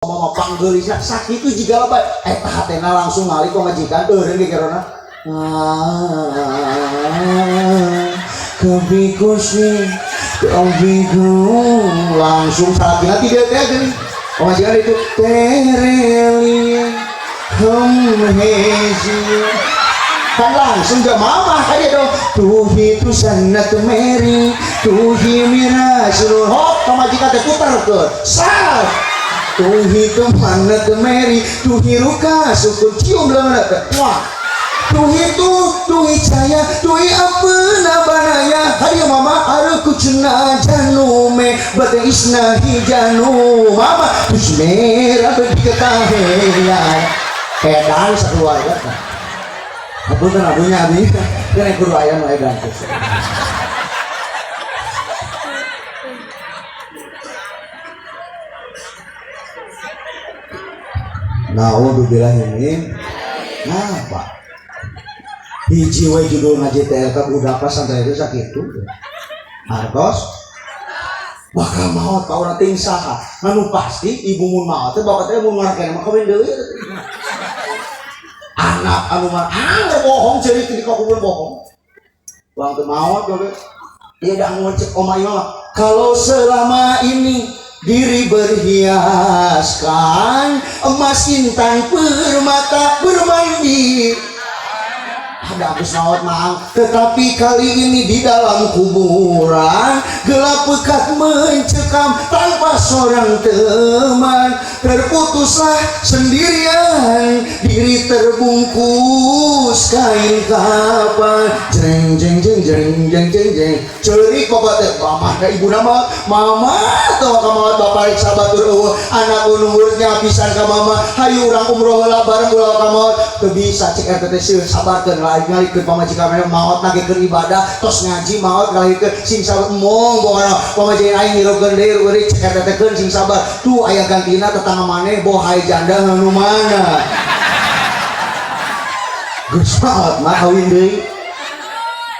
Mama panggeulisna sakitu jiga bae eta hatena langsung ngali pamajikan eureun ge gerona kebi kusi kebi langsung salakina ti dieu teh geuning pamajikan itu tereli hum hezi kan langsung gak mama aja dong tuhi tu sanat meri tuhi mirasul hop pamajikan teh puter ke sal tuhi tu manat meri tuhi ruka sukun cium leungeun teh wah tuhi tu tuhi caya tuhi apna banaya hadieu mama aru kucna janume bate isna hijanu mama tusmera bediketahe edan sakeluarga apunten abunya abi kan kudu aya nu edan teh. Naudzubillah min ngapa hiji we judul ngaji TLK budak pasantren itu sakitu hartos bakal maot ka urang teh saha anu pasti ibu mun maot teh bapak teh mun ngarakeun mah kawin deui anak anu mah bohong ceurik di kubur bohong bang teu maot we ieu da ngecek omah ieu mah kalau selama ini diri berhiaskan emas intan permata bermandi ada habis maut mang tetapi kali ini di dalam kuburan gelap pekat mencekam tanpa seorang teman terputuslah sendirian diri terbungkus kain kapan jeng jeng jeng jeng jeng jeng jeng cerik bapak teh mama da ibu nama mama tau ka maot bapak rek sabatur eueuh anak unurnya pisan ka mama hayu urang umroh heula bareng ulah ka maot teu bisa cek RT teh sieun sabarkeun lah ngalikeun pamajikan maneh maot na ge keur ibadah tos ngaji maot ngalikeun sing sabar emong pokona pamajikan aing ngirupkeun deui eureun cek RT teh keun sing sabar tuh aya gantina tetangga maneh bohai janda nu mana geus maot mah kawin deui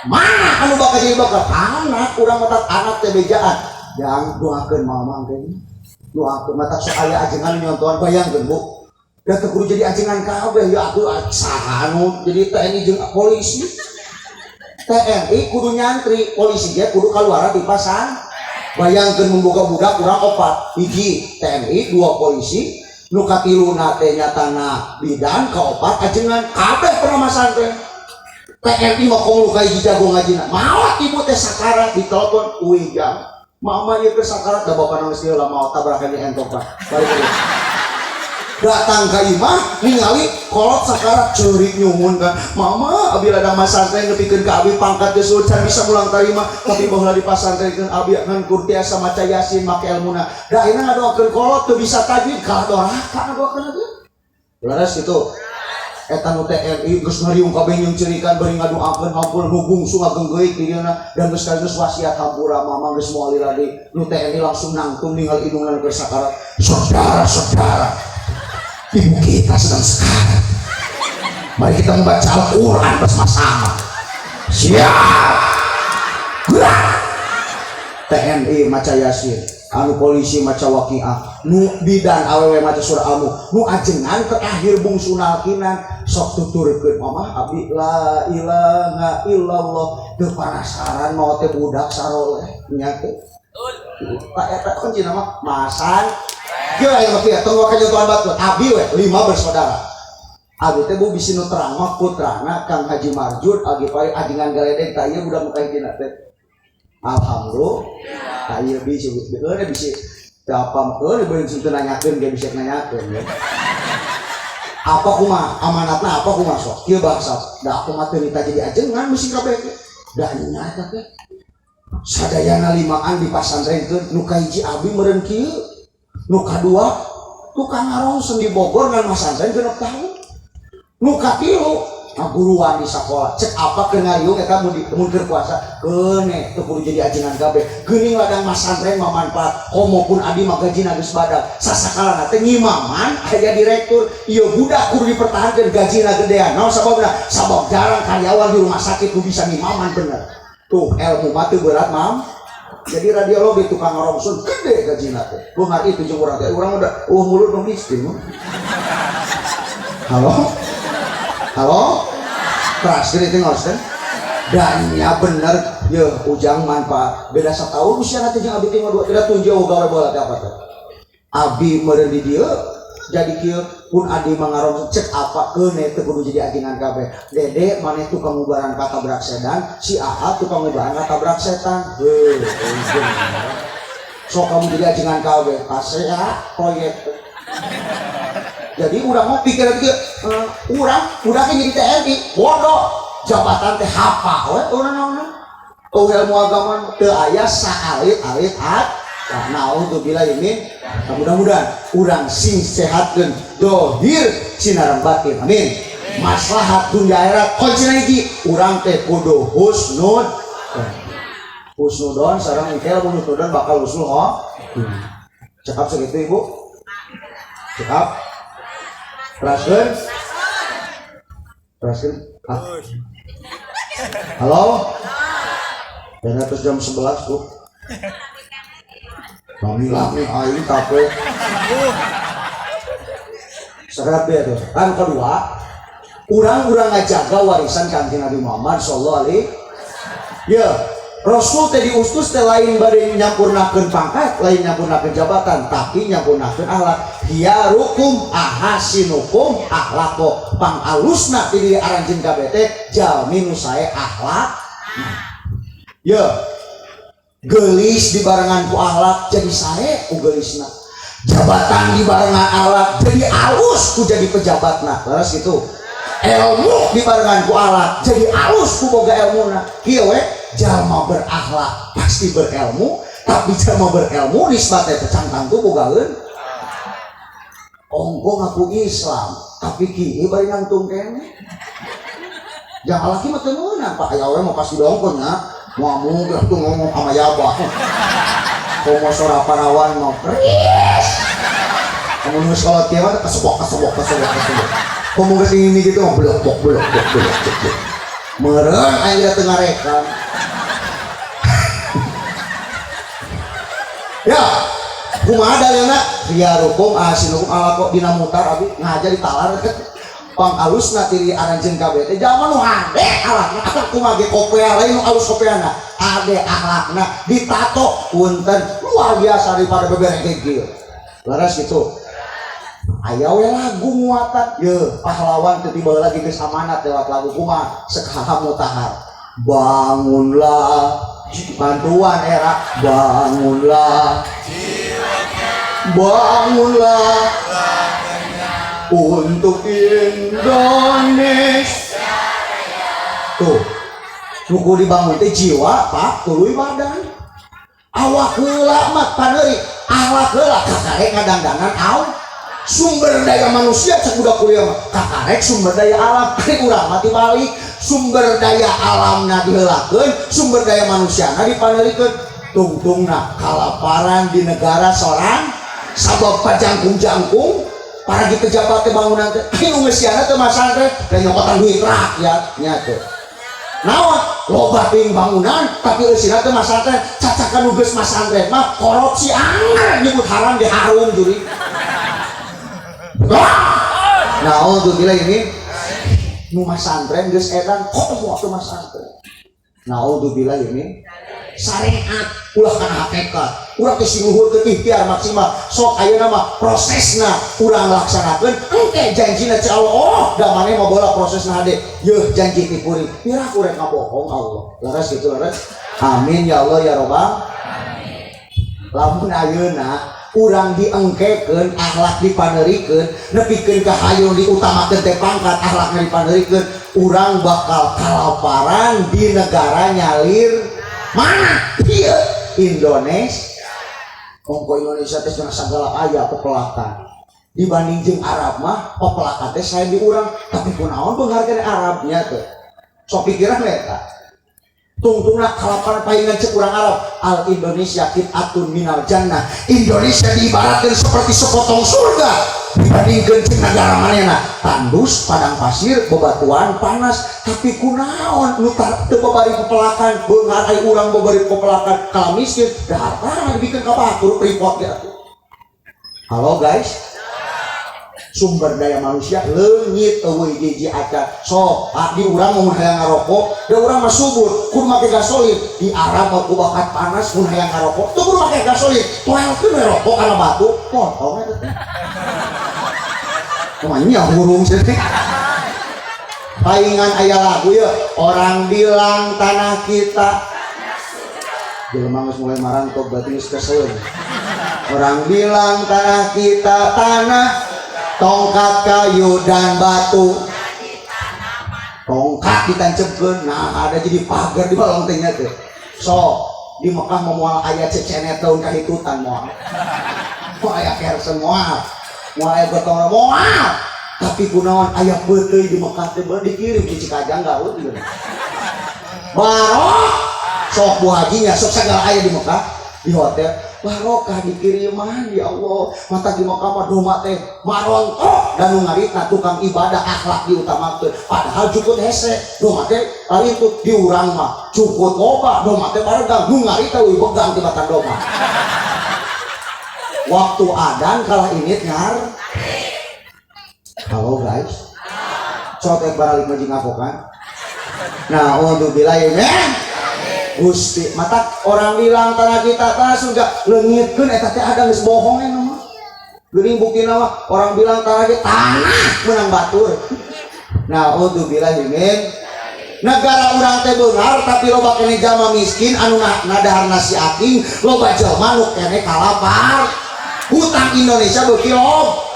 mana anu bakal jadi bakal anak urang mah anak teh bejaan jang doakeun mama engke doakeun mata sok aya ajengan nyontohan bayangkeun Bu da teu kudu jadi ajengan kabeh ya aku saha anu jadi TNI jeung polisi TNI kudu nyantri polisi ge kudu kaluaran di pasang bayangkeun mun boga budak urang opat hiji TNI dua polisi nu katiluna teh nyatana bidan kaopat ajengan kabeh pernah masantren TNI mah komo ka hiji jago ngajina maot ibu teh sakarat ditelepon uih jam mama ieu keur sakarat da bapana geus heula maot tabrakan di entok Pak balik deui datang ka imah ningali kolot sakarat ceurik nyuhun kan mama abi ladang masantren nepikeun ka abi pangkat geus can bisa mulang tarima tapi baheula dipasantrenkeun abi ngan kur tiasa maca yasin make elmuna da ayeuna ngadoakeun kolot teu bisa tajwid kalah doraka ngadoakeun teh leres kitu eta nu TNI geus ngariung kabeh jeung cerikan bari ngadoakeun hampura nu bungsu ngageunggeui di dieuna dan geus geus wasiat hampura mama geus moal lila deui nu TNI langsung nangtung ningali indungna keur sakarat saudara-saudara ibu kita sedang sekarat mari kita membaca Al-Quran bersama-sama siap gerak TNI maca yasin anu polisi maca waqiah nu bidan awewe maca surah Al-Mulk nu ajengan terakhir bungsu nalkinan sok tuturkeun mama abdi la ilaha illallah teu panasaran maot teh budak saroleh nya teh Pak eta kuncina mah masan kieu aya mah kieu tong ka nyontohan batur abi we 5 bersaudara abi teh bu bisi nu terang mah putrana Kang Haji Marjud agi pari ajengan galedeg tah ieu budak nu kahijina teh alhamdulillah tah ieu bisi heueuh bisi teu apa heueuh beureun sing teu nanyakeun ge bisa nanyakeun ya apa kumaha amanatna apa kumaha sok kieu bahasa da aku mah teu nita jadi ajengan mesti kabeh ge da nya eta teh sadayana limaan dipasantrenkeun nu kahiji abi meureun kieu nu kadua tukang ngarongsen di Bogor ngan masantren 6 tahun nu katilu ngaguruan di sakola cek apa keur ngariung eta mun keur puasa keune teu kudu jadi ajengan kabeh geuning ladang masantren mah manfaat komo pun adi mah gajina geus badag sasakalana teh ngimaman aya direktur ieu budak kudu dipertahankeun gajina gedean naon sababna sabab jarang karyawan di rumah sakit ku bisa ngimaman bener tuh ilmu mah teu berat mam Jadi radiologi tukang ngarongsun gede gajina teh. Beunghar itu jeung urang teh. Urang udah mulut nu miskin. Halo? Halo? Keras gede teh ngaos teh. Dan ya bener ye Ujang manfaat. Beda setahun usia nanti jeung abi teh dua tidak tunjuk gawe bola teh apa teh. Abi meureun di dieu jadi kieu pun adi mangarong cek apa keune teu kudu jadi ajengan kabeh. Dede maneh tukang ngubaran katabrak sedan, si Aa tukang ngubaran katabrak setan. Heuh, sok kamu jadi ajengan kabeh, pasea proyek. Jadi urang mau pikiran kieu, urang udah jadi TNI, bodoh. Jabatan teh hapa we urang naon. Oh ilmu agama teu aya saalit-alit at. Nah, naudzubillah ini mudah-mudahan urang sing sehatkeun dohir sinareng batin. Amin. Maslahat dunia akhirat kuncina hiji urang teh kudu husnud. Husnudon sareng engke lamun husnudon bakal husnul khotimah. Cekap segitu Ibu. Cekap. Teraskeun. Teraskeun. Halo? Dan terus jam 11, Bu. Lami-lami aing kape. Sekarang dia tuh. Kan kedua, urang-urang ngajaga warisan Kanjeng Nabi Muhammad sallallahu alaihi. Ya, Rasul teh diutus teh lain bade nyampurnakeun pangkat, lain nyampurnakeun jabatan, tapi nyampurnakeun akhlak. Khiyarukum ahasinukum akhlaqo. Pangalusna ti diri aranjeun kabeh teh jalmi nu sae akhlak. Ya, gelis dibarengan ku akhlak jadi sae ku gelisna. Jabatan dibarengan akhlak jadi alus ku jadi pejabatna. Leres gitu. Ilmu dibarengan ku akhlak jadi alus ku boga ilmuna. Kieu we jalma berakhlak pasti berilmu, tapi jalma berilmu nisbatnya teh can tangtu bogaeun. Ongko ngaku Islam, tapi kieu bari nangtung keneh. Jangan laki mah teu meunang, Pak. Aya we mah pasti dongkon nya. Mau tuh ngomong sama yaba. Komo sora parawan mau keris. Kamu nu sholat kieu mah kesebok kesebok kesebok kesebok. Komo geus ini gitu mah blok blok blok blok blok blok. Meureun aya teu ngarekam. Ya, kumaha dalilna? Khiyarukum ahsinukum akhlaqo dina mutar abi ngaja ditalar. Pang alusna tiri aranjeun kabeh teh jalma nu hade akhlakna kumaha ge kopea lain nu alus kopeana hade akhlakna ditato punten luar biasa daripada bebereng kieu. Leres gitu. Aya we lagu muatan ye pahlawan teu tiba lagi geus amanat lewat lagu kumaha sekaha mutahar. Bangunlah bantuan era bangunlah bangunlah untuk Indonesia. Tuh nuku dibangun teh jiwa Pak tuluy badan awak heula mah paneuri akhlak heula kakarek ngadangdanan aw sumber daya manusia cek budak kuliah mah kakarek sumber daya alam ari urang mah tibalik sumber daya alamna diheulakeun sumber daya manusiana dipaneurikeun tungtungna kalaparan di negara sorang sabab pajangkung-jangkung para di pejabat teh bangunan teh nu ngeusiana teh masantren teh nyokotan duit rakyat nya teh naon loba teuing bangunan tapi eusina teh masantren cacakan nu geus masantren mah korupsi anger nyebut haram di harum juri. Naudzubillah ini nu masantren geus edan komo teu masantren. Naudzubillah ini syariat ulah kana hakikat urang teh sing luhur teu ikhtiar maksimal sok ayeuna mah prosesna urang laksanakeun engke janjina cek Allah oh da maneh mah bola prosesna hade yeuh janji ti kuring piraku rek ngabohong Allah leres kitu leres amin ya Allah ya robbal lamun ayeuna urang diengkekeun akhlak dipaneurikeun nepikeun ka hayung diutamakeun teh pangkat akhlakna dipaneurikeun urang bakal kalaparan di negara nyalir mana ieu Indonesia ongko Indonesia teh cenah sagala aya pepelakan dibanding jeung Arab mah pepelakan teh sae di urang tapi kunaon beunghar keneh Arabnya teh sok pikiran we eta tungtungna kalaparan paingan cek urang Arab al Indonesia qit'atun minal jannah Indonesia diibaratkan seperti sepotong surga dibanding Dibandingkeun jeung nagara manehna, tandus, padang pasir, bebatuan, panas, tapi kunaon nu teu babari pepelakan, beunghar ai urang babari pepelakan, kalah miskin, dahar dibikin ka batur Freeport ge atuh. Halo guys, sumber daya manusia leungit, eueuh hiji acan. Sok di urang mun hayang ngarokok, da urang mah subur, kudu make gasolin. Di Arab mah ku bakat panas, mun hayang ngarokok teu kudu make gasolin, toelkeun we rokok kana batu, potong eta teh. Kumaha hurung sih. Paingan aya lagu ya, orang bilang tanah kita. Jelema geus mulai marantok, berarti geus kesel. Orang bilang tanah kita tanah tongkat kayu dan batu. Tongkat ditancepkeun, nah ada jadi pagar di balong teh nya teh. So, di Mekah mah moal aya cecenet daun kahitutan moal. Moal aya kersen moal. Moal aya gotong moal. Tapi kunaon aya peuteuy di Mekah teh dikirim di Cikajang, Garut gitu. Barok sok bu hajinya, sok segala aya di Mekah di hotel, barokah dikiriman. Ya Allah, mata di Mekah mah doma teh marontok dan nu ngaritna tukang ibadah, akhlak diutamakeun, padahal jukut hese, doma teh lain tuh. Di urang mah jukut loba, doma teh baregang, nu ngarita leuwih begang tibatan doma. Waktu adan kalah init ngar. Halo guys, sok ek baralik mah jeung ngapokan. Nah, untuk ya Gusti, mata orang bilang tanah kita tanah surga, leungitkeun eta teh, ada geus bohong eta mah. Geuning buktina mah orang bilang tanah kita tanah menang batur. Nah, billahi min negara urang teh beunghar, tapi loba keneh jalma miskin anu nadahar nasi aking, loba jelma nu keneh kalapar. Hutang Indonesia beuki lob.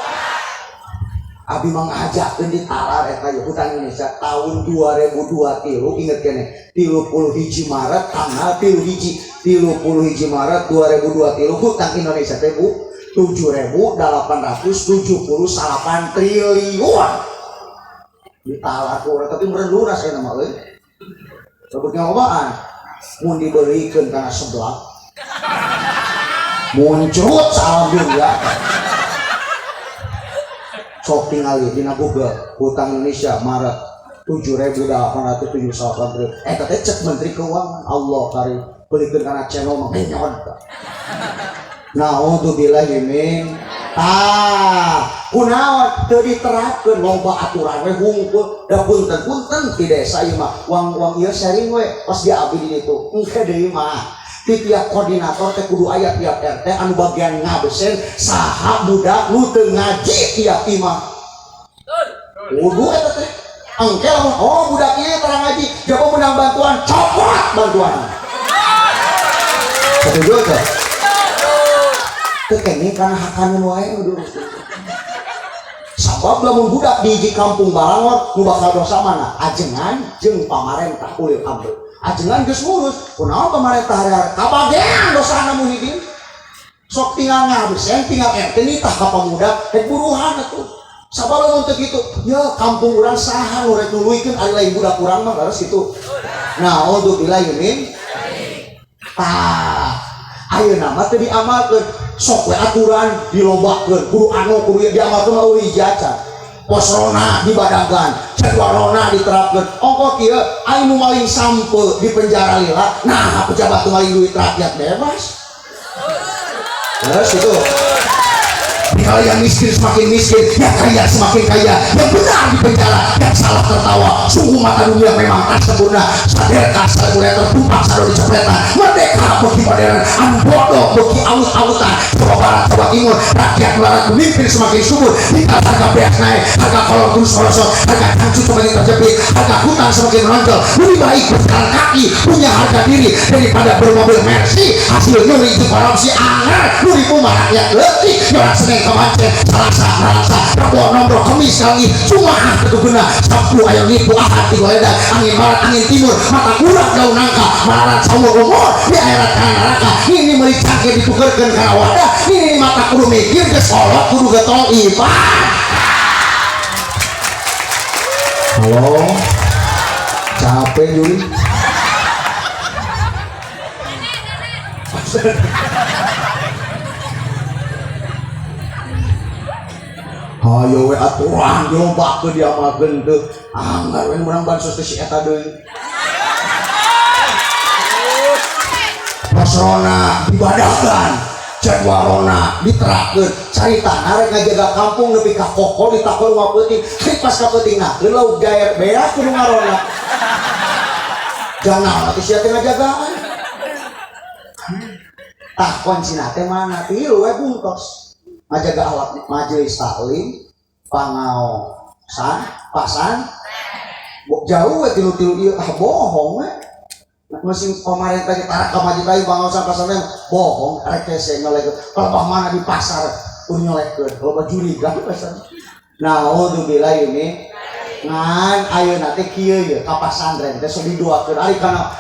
Abi mah ngajakeun di talar eta ye hutang Indonesia tahun 2023, inget keneh, 31 Maret, tanggal 31, 31 Maret 2023, hutang Indonesia teh, Bu, 7.878 triliun. Ditalar ku urang, tapi meureun lunas aya mah euy. Sebut ngobaan mun dibelikeun kana seblak muncrut salam dunia. Sok tingali dina Google, hutang Indonesia Maret 7.878 triliun. Eta teh cek Menteri Keuangan. Allah kari belikeun kana channel mah ngenyod. Naudzubillahi min. Ah, kunaon teu diterapkeun, loba aturan we hungkul. Da punten-punten di desa ieu mah wang-wang ieu sharing we pas di abdi di ditu. Engke deui mah di tiap koordinator teh kudu aya tiap RT anu bagian ngabesen saha budak nu teu ngaji tiap imah. Kudu eta teh. Engke lamun oh budak ieu tara ngaji, jaba menang bantuan, copot bantuan. Setuju teh? Teu kenging kana hakanun wae nu diurus. Sabab lamun budak di hiji kampung balangor, nu bakal dosa mana? Ajengan jeung pamarentah, ulil amr. Ajengan geus ngurus, kunaon pamarentah hari-hari kabagean dosana Muhyiddin. Sok tinggal ngabesen, tinggal RT nitah ka pemuda, rek buruhan atuh. Sabab lamun teu kitu, ya kampung urang saha nu rek nuluykeun ari lain budak urang mah, leres kitu. Nah, naudzubillahi min. Tah, ayeuna mah teu diamalkeun. Sok we aturan dilobakeun, kudu anu kudu ieu diamalkeun mah eueuh hiji acan. Pos ronda dibadagan, jadwal ronda diterapkeun. Ongko kieu, anu nu maling sampe di penjara lila, nah pejabat nu maling duit rakyat bebas. Terus itu. Kalau yang miskin semakin miskin, yang kaya semakin kaya, yang benar di penjara, yang salah tertawa. Sungguh mata dunia memang tak sempurna. Saderka mulai tertumpah sado dicopetan. Merdeka bagi modern, anu bodoh bagi awut-awutan. Jawa Barat, Jawa Timur, rakyat melarat, pemimpin semakin subur. Tinggal harga beas naik, harga kolor terus merosot, harga cangcut semakin terjepit, harga hutang semakin menonjol. Lebih baik berjalan kaki, punya harga diri daripada bermobil Mercy. Hasil nyuri itu korupsi anger, nuri mah rakyat leutik, nyorak Senin kemancen, Selasa merasa, Rabu nomor, Kemis kali, Jumaah ketugena, Sabtu ayo nipu, Ahad digoledak, angin barat, angin timur, mata urat daun nangka, melarat saumur umur, di akhirat kana neraka. Ini meuli cangkir ditukerkeun kana wadah, ini mata kudu mikir geus kolot kudu getol iman. Halo, capek Juli. Hayo we aturan dilobakeun diamalkeun teu. Anggar we menang bansos teh si eta deui. Pasrona dibadakan, jadwalona diterapkeun, caritana rek ngajaga kampung nepi ka koko ditakon mah peuting, hari pas ka peutingna lauk gaer beak kudu ngarona. Jangan atuh sia teh ngajagaan. Tah kuncina teh mana? Tilu we bungtos. Ngajaga akhlak majelis taklim, pangaosan, pasan, jauh we tilu-tilu ieu ah bohong we. Mesin pemerintah tarak ka masjid lain pangaosan pasan bohong rek hese nyolek. Kalau mana di pasar tur nyolekeun, loba curiga di pasar. Naudzubillah ini ngan ayeuna teh kieu ye ka pasantren teh sok didoakeun ari kana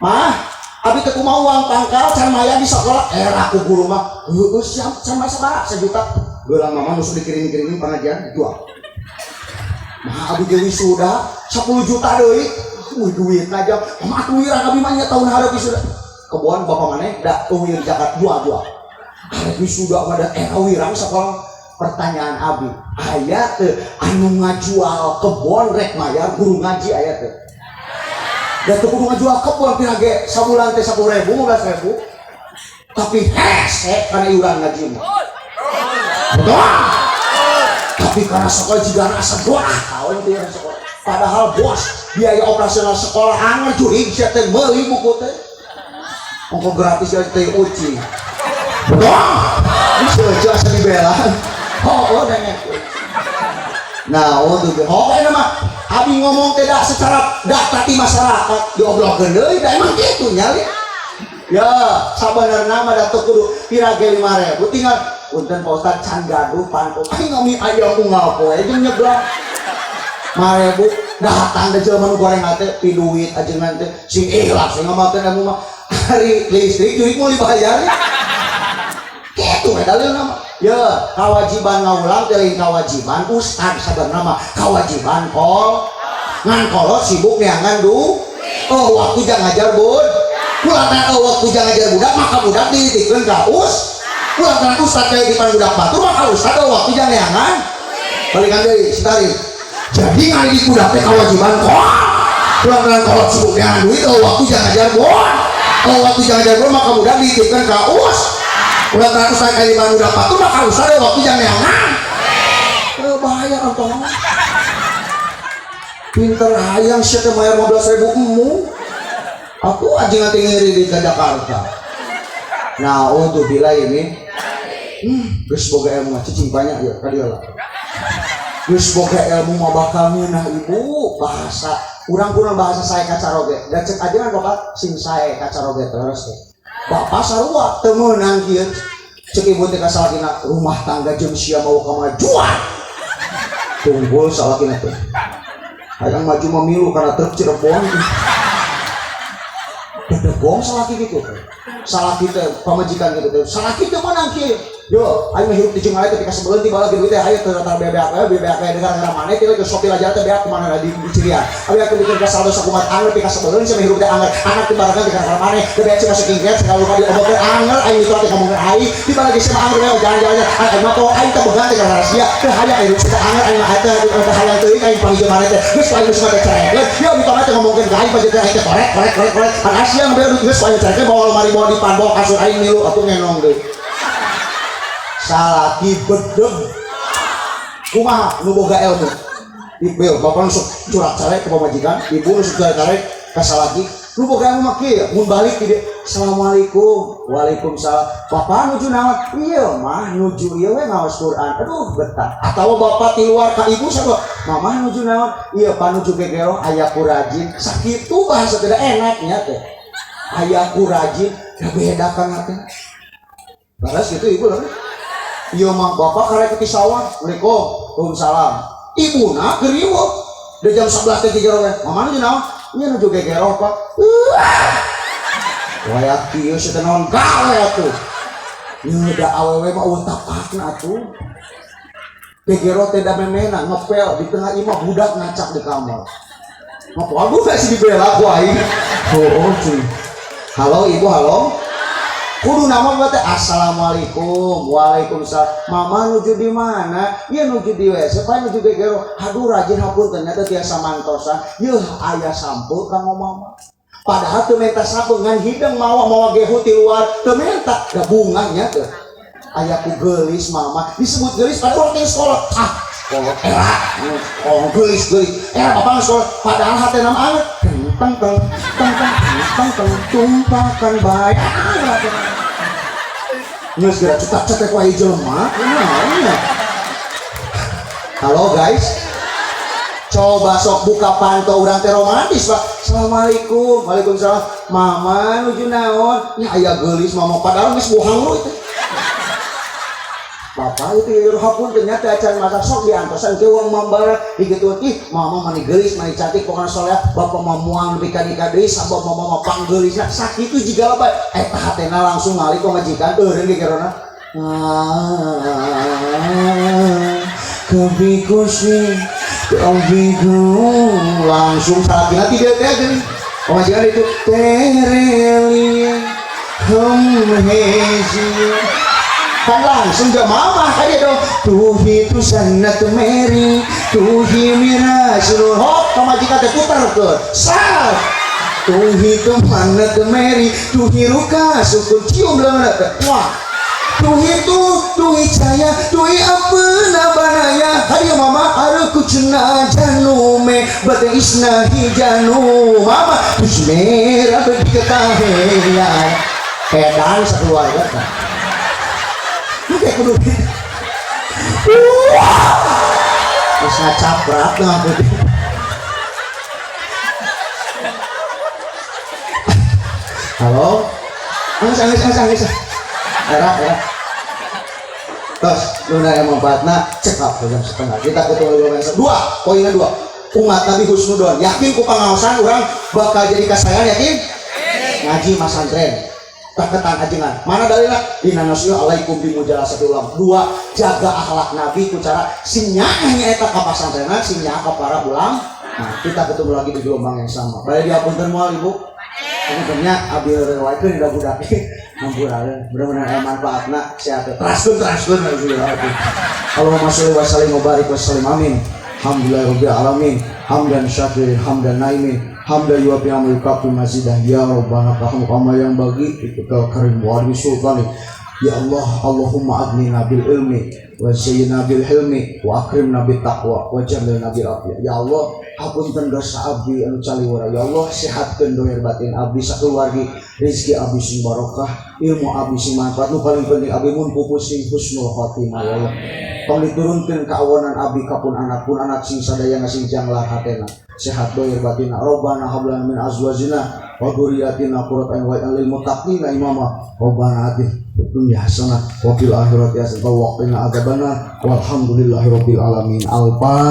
mah abi teh kumaha uang pangkal can maya di sekolah era ku guru mah heueuh siap can maya sabaraha sejuta geula mama nu sok dikirim-kirimin pengajian jual mah abi ge wisuda 10 juta deui wih duit aja mah atuh wirang abi mah nya tahun hareup wisuda kebon bapak maneh da eueuh zakat jual-jual arek wisuda mah da era wirang sekolah. Pertanyaan abi aya teu anu ngajual kebon rek mayar guru ngaji aya teu? Da teu kudu ngajual kebon pira ge sabulan teh 10.000 15.000 tapi hese kana iuran ngaji mah. Betul. Tapi karena sekolah jigana asa doa kawan teh sekolah. Padahal bos biaya operasional sekolah anger jurig sia teh meuli buku teh. Ongko gratis ya teh uci. Betul. Bisa asa dibela. Oh, dengek. Nah, untuk oh, ini mah abi ngomong tidak secara data di masyarakat diobrolkeun deui da emang kitu nyali. Ya, sabenerna mah da teu kudu pira ge 5.000 tinggal punten Pak Ustad can gaduh panto. Aing ngami ayam unggal poe jeung nyeblak. 5.000 datang da jelema nu goreng teh pi duit ajengan teh sing ikhlas sing ngamalkeun ilmu mah hari listrik jurik mau dibayar. Kitu we dalilna mah. Ya, kewajiban ngaulang teh lain kewajiban ustad sabenerna mah kewajiban kol. Ngan kolot sibuk neangan du. Oh, waktu jang ngajar bud. Kulantaran oh, waktu jang ngajar budak maka budak dititipkeun ka us. Kulantaran ustad kayak di budak batur maka ustad oh, waktu jang neangan. Balikan deui sitari. Jadi ngadidik budak teh kewajiban kol. Kulantaran kolot sibuk neangan duit oh, waktu jang ngajar bud. Oh, waktu jang ngajar bud maka budak dititipkeun ka us. Kulantaran ustad kayak di budak batur maka ustad oh, waktu jang neangan. Bahaya entong. Pinter hayang sia teh mayar 15.000 emu. Aku aja nanti ngiri di Jakarta. Nah, untuk bila ini, geus boga ilmu cicing banyak ya ka dieu lah. Geus boga ilmu mah bakal ngeunah ibu bahasa. Urang kurang bahasa saya kacaroge. Da cek aja kan bapak sing sae kacaroge terus teh. Bapak sarua teu meunang kieu. Cek ibu teh ka salakina rumah tangga jeung sia mau kamajuan. Tunggul salakina teh. Hayang maju memilu karena truk Cirebon. Bedegong salaki gitu teh. Salaki teh pamajikan gitu teh. Salaki teh menang kieu. Yo, aing mah hirup di Cimale ketika sebelum tiba lagi duit teh ayo teh rata bebeak we bebeak we gara-gara maneh teh ke Shopee lajar teh beak kumaha di Cirian. Abi aku bikin ka saldo sakumat anger pika sebelum sia hirup teh anger. Anak teh barengan teh gara-gara maneh teh beak masuk kingket segala lupa diobrolkeun anger aing itu teh ngomongkeun aing tiba lagi sia anger we jalan-jalan aing mah teh aing teh begang teh gara-gara sia teh hayang hirup teh anger aing mah teh teh hayang teuing aing panggil maneh teh geus aing geus mah teh carekeun. Yo di teh ngomongkeun ka aing pasti teh aing teh korek korek korek korek. Kan sia ngebeak geus aing carekeun bawa lemari bawa dipan bawa kasur aing milu atuh ngenong deui. Salaki bedeg kumaha nu boga ilmu ibu bapak nusuk curak carek ke pamajikan ibu nusuk curak carek ka salaki nu boga ilmu mah kieu mun balik di dieu assalamualaikum waalaikumsalam bapak nuju naon ieu mah nuju ieu we ngaos Quran aduh betah atawa bapak ti luar ka ibu sarua mamah nuju naon ieu pa nuju gegero aya ku rajin sakitu bahasa tidak enaknya teh aya ku rajin da beda kan teh baras gitu ibu lah. Iya mah bapak karek ke sawah, Assalamualaikum, waalaikumsalam. Ibu na keur riweuh. Da jam 11 teh gegero we. Mama nuju naon? Ieu nuju gegero Pak. Waya kieu sia teh naon gawe atuh. Ieu da awewe mah eueuh tapakna atuh. Gegero teh da memena ngepel di tengah imah budak ngacak di kamar. Ngapal gua sih dibela ku aing. Oh, cuy. Halo ibu, halo. Kudu nama teh assalamualaikum, waalaikumsalam. Mama nuju di mana? Ya nuju di WC, paling nuju gegero. Aduh rajin hapunten nya teh tiasa mantosan. Yeuh aya sampeu kanggo mama. Padahal teu menta sampeu ngan hideng mawa-mawa gehu ti luar, teu menta da bunganya teh. Aya ku geulis mama, disebut geulis padahal urang teh sekolah. Ah, sekolah era, oh geulis-geulis. Era bapak sekolah, padahal hatena mah anget. Teng teng teng teng teng teng tumpakan bae. Geus geura cetak cetek wae jelema. Kumaha? Halo guys. Coba sok buka panto urang teh romantis, Pak. Assalamualaikum. Waalaikumsalam. Mama nuju naon? Ya aya geulis mama padahal geus bohang lu itu. Bapak itu ya hapunten nya teh acan masak sok diantosan ke uang mambara digituan ih mama mani geulis mani cantik pokoknya soleh bapak mah moal nepi ka nikah deui sabab mama mah panggeulisna sakitu jiga bae eta hatena langsung ngali pamajikan eureun gegerona kabi kusi kabi langsung salakina ti dieu teh geuning pamajikan itu tereli hum hezi kan langsung ke mama aja dong tuhi tu sanat meri tuhi mira suruh hop pamajikan teh puter ke sal tuhi tu manat meri tuhi ruka sukun cium leungeun teh wah tuhi tu tuhi caya tuhi apna banaya hadieu mama aru kucna janu me bate isna hi janu mama tuj mera berdikata he ya edan sakeluarga tah. Kayak kudu gitu. Wah. Terus ngacaprak nah putih. Halo? Angis, angis, angis, angis. Era, era. Terus, luna yang manfaatna cekap jam setengah. Kita ketemu di besok. Dua, poinnya dua. Umat Nabi husnudon. Yakin ku pangaosan urang bakal jadi kasayangan yakin? Ngaji masantren. Ketan ajengan. Mana dalilna? Dina nasiha alaikum bi mujalasati ulama. Dua, jaga akhlak Nabi ku cara sing nyaah nyaeta ka pasantrenan, sing nyaah ka para ulama. Nah, kita ketemu lagi di gelombang yang sama. Bade diapunten moal Ibu. Puntennya abdi rewaikeun da budak hampuraeun. Mudah-mudahan aya manfaatna sehat. Teraskeun teraskeun Allahumma sholli wa sallim wa barik wa sallim amin. Alhamdulillahirabbil alamin. Hamdan syakirin hamdan naimin. Hamda yuafi amri kafi mazidah ya rabbana kahmu yang bagi ikal karim wa sultani ya Allah Allahumma agnina bil ilmi wa zayyina bil hilmi wa akrimna bit taqwa wa jamilna bil afiyah ya Allah hapunten dosa abdi anu caliwara ya Allah sehatkeun dohir batin abdi sakeluargi rezeki abdi sing barokah ilmu abdi sing manfaat nu paling penting abdi mun pupus sing husnul khotimah ya Allah tong diturunkeun kaawonan abdi ka pun anak sing sadaya sing janglar hatena sehat dohir batina robbana hab lana min azwajina wa dzurriyyatina qurrata a'yun waj'alna lil muttaqina imama robbana atina fid dunya hasanah wa fil akhirati hasanah wa qina adzabannar walhamdulillahirabbil alamin. Al-Fatihah.